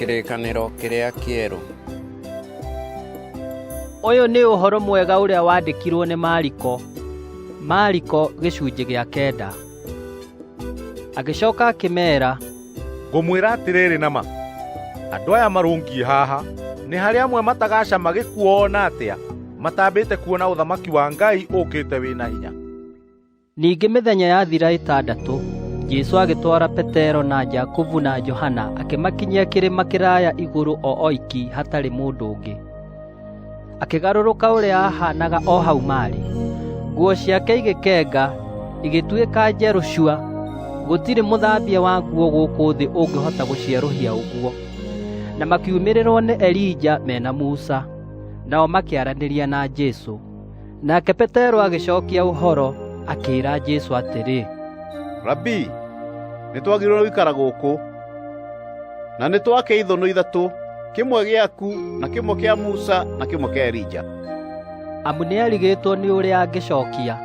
Kĩrĩkanĩro kĩrĩa kĩerũ. Ũyũ nĩ ũhoro mwega ũrĩa wandĩkirwo nĩ Mariko. Mariko gĩcunjĩ gĩa 9. Agĩcoka akĩmeera, Ngũmwĩra atĩrĩrĩ na ma, andũ aya marũngiĩ haha nĩ harĩ amwe matagacama gĩkuũ o na atĩa matambĩte kuona ũthamaki wa Ngai ũkĩte wĩ na hinya. Ningĩ mĩthenya yathira 6, Jesũ agĩtwara Petero na Jakubu na Johana akĩmakinyia kĩrĩma kĩraya igũrũ o oiki hatarĩ mũndũ ũngĩ. Akĩgarũrũka ũrĩa aahaanaga o hau maarĩ. Nguo ciake igĩkenga, igĩtuĩka njerũ cua. Gũtirĩ mũthambia wa nguo gũkũ thĩ ũngĩhota gũcierũhia ũguo. Na makiumĩrĩrwo nĩ Elija me na Musa, nao makĩaranĩria na Jesũ. Nake Petero agĩcokia ũhoro, akĩĩra Jesũ atĩrĩ, Rabii, nĩtwagĩrĩirwo gũikara gũkũ, na nĩtwake ithũnũ 3, kĩmwe gĩaku na kĩmwe kĩa Musa na kĩmwe kĩa Elija. Amu nĩarigĩtwo nĩ ũrĩa angĩcokia,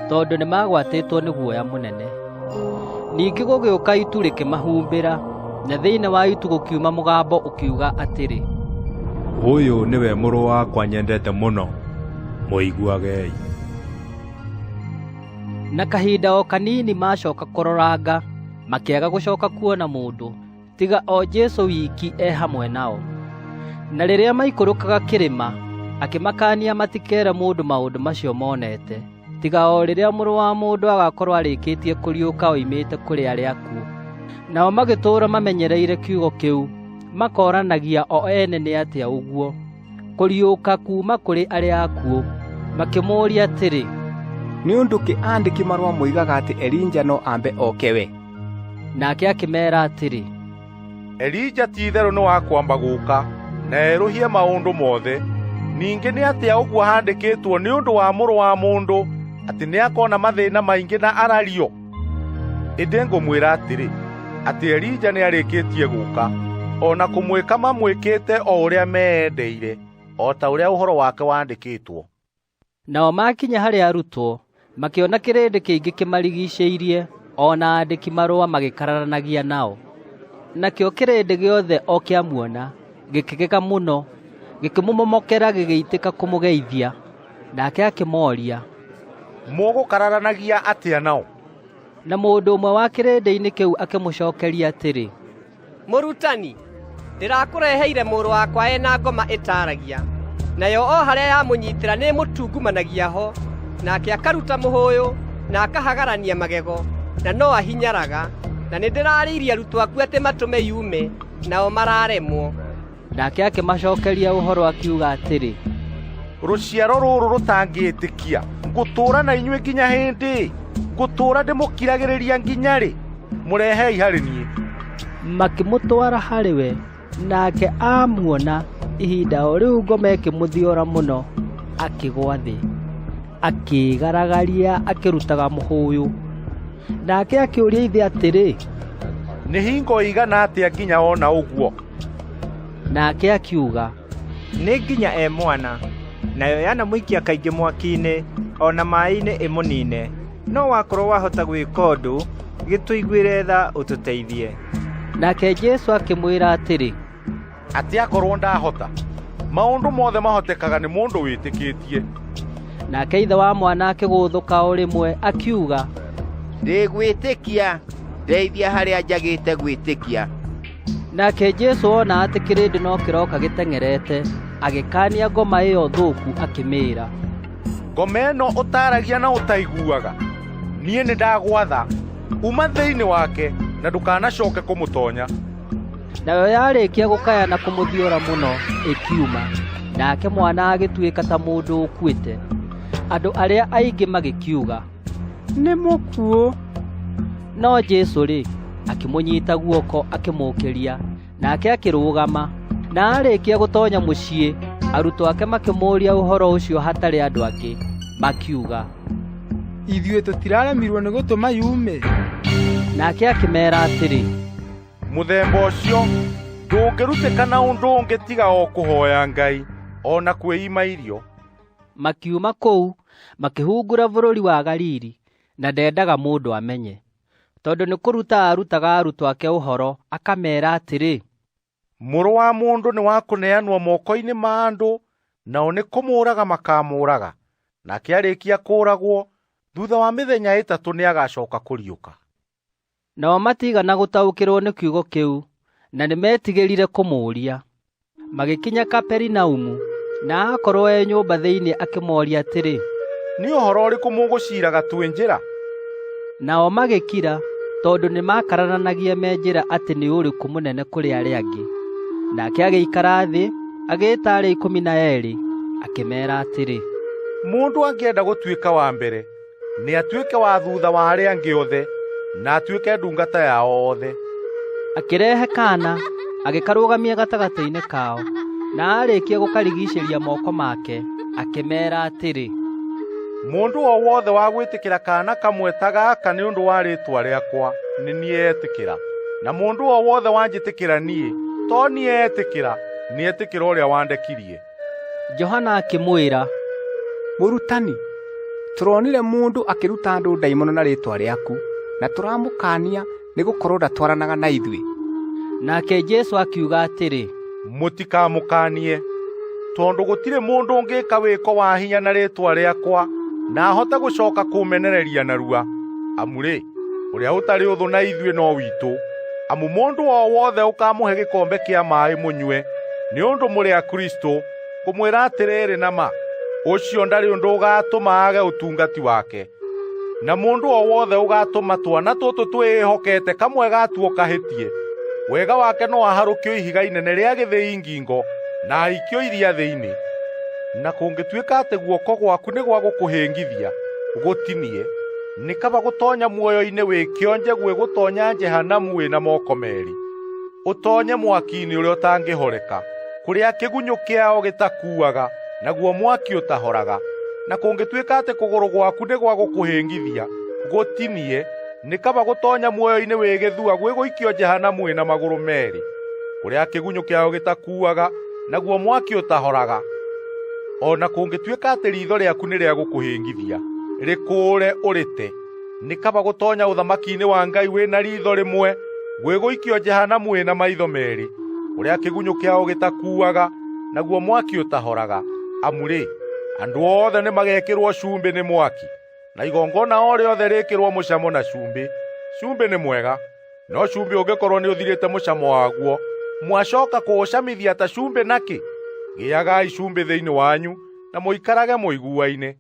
tondũ nĩmagwatĩtwo nĩ guoya mũnene. Ningĩ gũgĩũka itu rĩkĩmahumbĩra, na thĩinĩ wa itu gũkiuma mũgambo ũkiuga atĩrĩ, Ũyũ nĩwe mũrũ wakwa nyendete mũno, mũiguagei. Na kahinda o kanini macoka kũroranga, makĩaga gũcoka kuona mũndũ, tiga o Jesũ wiki e hamwe nao. Na rĩrĩa maikũrũkaga kĩrĩma, akĩmakaania matikeere mũndũ maũndũ macio monete, tiga o rĩrĩa Mũrũ wa Mũndũ agakorwo arĩkĩtie kũriũka oimĩte kũrĩ arĩa akuũ. Nao magĩtũũra mamenyereire kiugo kĩu, makooranagia o ene nĩ atĩa ũguo, kũriũka kuuma kũrĩ arĩa akuũ. Makĩmũũria atĩrĩ, Nĩ ũndũ kĩ aandĩki marũa moigaga atĩ Elija no ambe oke we? Nake akĩmeera atĩrĩ, Elija ti-itherũ nĩ wa kwamba gũũka na erũhie maũndũ mothe. Ningĩ nĩ atĩa ũguo haandĩkĩtwo nĩ ũndũ wa Mũrũ wa Mũndũ atĩ nĩakona mathĩna maingĩ na arario? Ĩndĩ ngũmwĩra atĩrĩ, atĩ Elija nĩarĩkĩtie gũũka, o na kũmwĩka mamwĩkĩte o ũrĩa meendeire, o ta ũrĩa ũhoro wake wandĩkĩtwo. Nao maakinya harĩ arutwo, makĩona kĩrĩndĩ kĩingĩ kĩmarigicĩirie, o na aandĩki marũa magĩkararanagia nao. Nakĩo kĩrĩndĩ gĩothe o kĩamuona, gĩkĩgega mũno, gĩkĩmũmomokera gĩgĩitĩka kũmũgeithia. Nake akĩmooria, Mũgũkararanagia atĩa nao? Na mũndũ ũmwe wa kĩrĩndĩ-inĩ kĩu akĩmũcookeria atĩrĩ, Mũrutani, ndĩrakũreheire mũrũ wakwa ena ngoma ĩtaaragia, nayo o harĩa yamũnyitĩra nĩĩmũtungumanagia ho, nake akaruta mũhũyũ na akahagarania magego, na no ahinyaraga. Na nĩndĩrarĩirie arutwo aku atĩ matũme yume, nao mararemwo. Nake akĩmacookeria ũhoro akiuga atĩrĩ, Rũciaro rũrũ rũtangĩĩtĩkia, ngũtũũra na inyuĩ nginya hĩndĩ? Ngũtũũra ndĩmũkiragĩrĩria nginya rĩ? Mũrehei harĩ niĩ. Makĩmũtwara harĩ we, nake aamuona, ihinda o rĩu ngoma ĩkĩmũthiora mũno, akĩgũa thĩ, akĩĩgaragaria akĩrutaga mũhũyũ. Nake akĩũria ithe atĩrĩ, Nĩ hingo ĩigana atĩa nginya ona ũguo? Nake akiuga, Nĩ nginya e mwana, nayo yanamũikia kaingĩ mwaki-inĩ o na maaĩ-inĩ ĩmũniine. No wakorwo wahota gwĩka ũndũ, gĩtũiguĩre tha ũtũteithie. Nake Jesũ akĩmwĩra atĩrĩ, Atĩ akorwo ndahota, maũndũ mothe mahotekaga nĩ mũndũ wĩtĩkĩtie. Nake ithe wa mwana akĩgũthũka o rĩmwe akiuga, Ndĩgwĩtĩkia, ndeithia harĩa njagĩte gwĩtĩkia. Nake Jesũ ona atĩ kĩrĩndĩ no kĩroka gĩteng'erete, agĩkaania ngoma ĩyo thũku akĩmĩĩra, Ngoma ĩno ũtaaragia na ũtaiguaga, niĩ nĩndagwatha, uma thĩinĩ wake na ndũkanacoke kũmũtonya. Nayo yarĩkia gũkaya na kũmũthiora mũno, ĩkiuma. Nake mwana agĩtuĩka ta mũndũ ũkuĩte. Andũ arĩa aingĩ magĩkiuga, Nĩ mũkuũ. No Jesũ-rĩ, akĩmũnyiita guoko akĩmũũkĩria, nake akĩrũgama. Na aarĩkia gũtoonya mũciĩ, arutwo ake makĩmũũria ũhoro ũcio hatarĩ andũ angĩ, makiuga, Ithuĩ tũtiraremirwo nĩ gũtũma yume? Nake akĩmeera atĩrĩ, Mũthemba ũcio ndũngĩrutĩka na ũndũ ũngĩ tiga o kũhoya Ngai o na kwĩima irio. Makiuma kũu, makĩhungura bũrũri wa Galili, na ndendaga mũndũ amenye, tondũ nĩ kũruta aarutaga arutwo ake ũhoro, akameera atĩrĩ, Mũrũ wa Mũndũ nĩ wa kũneanwo moko-inĩ ma andũ, nao nĩ kũmũũraga makamũũraga. Nake arĩkia kũũragwo, thutha wa mĩthenya 3 nĩagacoka kũriũka. Nao matiigana gũtaũkĩrwo nĩ kiugo kĩu, na nĩmetigĩrire kũmũũria. Magĩkinya Kaperinaumu, na aakorwo e nyũmba thĩinĩ akĩmooria atĩrĩ, Nĩ ũhoro ũrĩkũ mũgũciiraga twĩ njĩra? Nao magĩkira, tondũ nĩmakararanagia me njĩra atĩ nĩ ũrĩkũ mũnene kũrĩ arĩa angĩ. Nake agĩikara thĩ, agĩĩta arĩa 12, akĩmeera atĩrĩ, Mũndũ angĩenda gũtuĩka wa mbere, nĩ atuĩke wa thutha wa arĩa angĩ othe, na atuĩke ndungata yao othe. Akĩrehe kaana, agĩkarũgamia gatagatĩ-inĩ kao, na aarĩkia gũkarigiicĩria moko make, akĩmeera atĩrĩ, Mũndũ o wothe wa gwĩtĩkĩra kaana kamwe ta gaka nĩ ũndũ wa rĩĩtwa rĩakwa, nĩ niĩ etĩkĩra. Na mũndũ o wothe wanjĩtĩkĩra niĩ, to niĩ etĩkĩra, nĩ etĩkĩra ũrĩa wandekirie. Johana akĩmwĩra, Mũrutani, tũronire mũndũ akĩruta andũ ndaimono na rĩĩtwa rĩaku, na tũramũkaania nĩgũkorwo ndatwaranaga na ithuĩ. Nake Jesũ akiuga atĩrĩ, Mũtikamũkaanie, tondũ gũtirĩ mũndũ ũngĩka wĩko wa hinya na rĩĩtwa rĩakwa na ahote gũcoka kũmenereria narua. Amu-rĩ, ũrĩa ũtarĩ ũthũ na ithuĩ no witũ. Amu mũndũ o wothe ũkamũhe gĩkombe kĩa maaĩ mũnyue nĩ ũndũ mũrĩ a Kristũ, ngũmwĩra atĩrĩrĩ na ma, ũcio ndarĩ ũndũ ũgaatũma aage ũtungati wake. Na mũndũ o wothe ũgaatũma twana tũtũ twĩĩhokete kamwe gatuo kahĩtie, wega wake no aharũkio ihiga inene rĩa gĩthĩi ngingo na aikio iria thĩinĩ. Na kũngĩtuĩka atĩ guoko gwaku nĩ gwa gũkũhĩngithia, gũtinie. Nĩ kaba gũtonya muoyo-inĩ wĩ kĩonje gwĩ gũtonya Jehanamu wĩ na moko meerĩ, ũtonye mwaki-inĩ ũrĩa ũtangĩhoreka, kũrĩa kĩgunyũ kĩao gĩtakuaga, naguo mwaki ũtahoraga. Na kũngĩtuĩka atĩ kũgũrũ gwaku nĩ gwa gũkũhĩngithia, gũtinie. Nĩ kaba gũtonya muoyo-inĩ wĩ gĩthua gwĩ gũikio Jehanamu wĩ na magũrũ meerĩ, kũrĩa kĩgunyũ kĩao gĩtakuaga, naguo mwaki ũtahoraga. O na kũngĩtuĩka atĩ riitho rĩaku nĩ rĩa gũkũhĩngithia, rĩkũũre ũrĩte. Nĩ kaba gũtonya ũthamaki-inĩ wa Ngai wĩ na riitho rĩmwe gwĩ gũikio Jehanamu wĩ na maitho meerĩ, kũrĩa kĩgunyũ kĩao gĩtakuaga, naguo mwaki ũtahoraga. Amu-rĩ, andũ othe nĩmagekĩrwo cumbĩ nĩ mwaki, na igongona o rĩothe rĩkĩrwo mũcamo na cumbĩ. Cumbĩ nĩ mwega, no cumbĩ ũngĩkorwo nĩũthirĩte mũcamo waguo, mwacoka kũũcamithia ta cumbĩ nakĩ? Gĩagai cumbĩ thĩinĩ wanyu, na mũikarage mũiguaine.